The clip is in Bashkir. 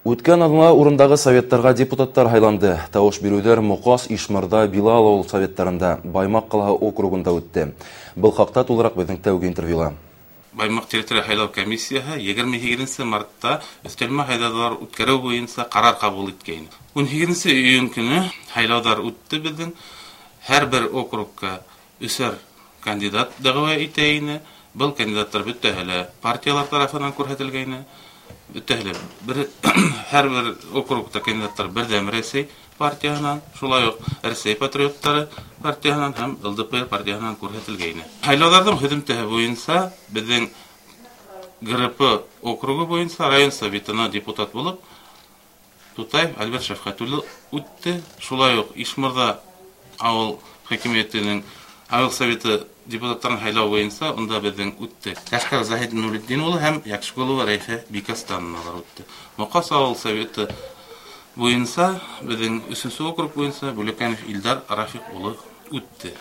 Үткән аҙнала урындағы советтарға депутаттар һайланды. Тауыш биреүҙәр Моҡас, Ишмырҙа, Билал ауыл советтарында, Баймаҡ ҡалаһы округында үтте. Был хаҡта тулыраҡ беҙҙең тәүге интервьюла. Баймаҡ территория һайлау комиссияһы 28 мартта өҫтәлмә һайлауҙар үткәреү буйынса ҡарар ҡабул иткәйне. 18 июнь көнө һайлауҙар үтте беҙҙең. Һәр бер округка өсәр кандидат дәғүә итә ине. Был кандидаттар бөтәһе лә партиялар тарафынан күрһәтелгәйне. Бөтәһе лә бер һәр бер округта кандидаттар Берҙәм Рәсәй партияһынан, шулай уҡ Рәсәй патриоттары партияһынан һәм ЛДПР партияһынан күрһәтелгәйне. Һайлауҙарҙың һөҙөмтәһе буйынса беҙҙең ГРП округы буйынса район советына депутат булып Тутаев Альберт Шәфҡәт улы үтте. Шулай уҡ Ишмырҙа ауыл хакимиәтенең ауыл советы депутаттарын һайлау буйынса унда беҙҙең үтте Кашкар Заһид Нуретдин улы һәм Яҡшығолова Рәйфә Бикастановалар үтте. Моҡас ауыл советы буйынса беҙҙең өсөнсө округ буйынса Бүләкәнов Илдар Рафиҡ улы үтте.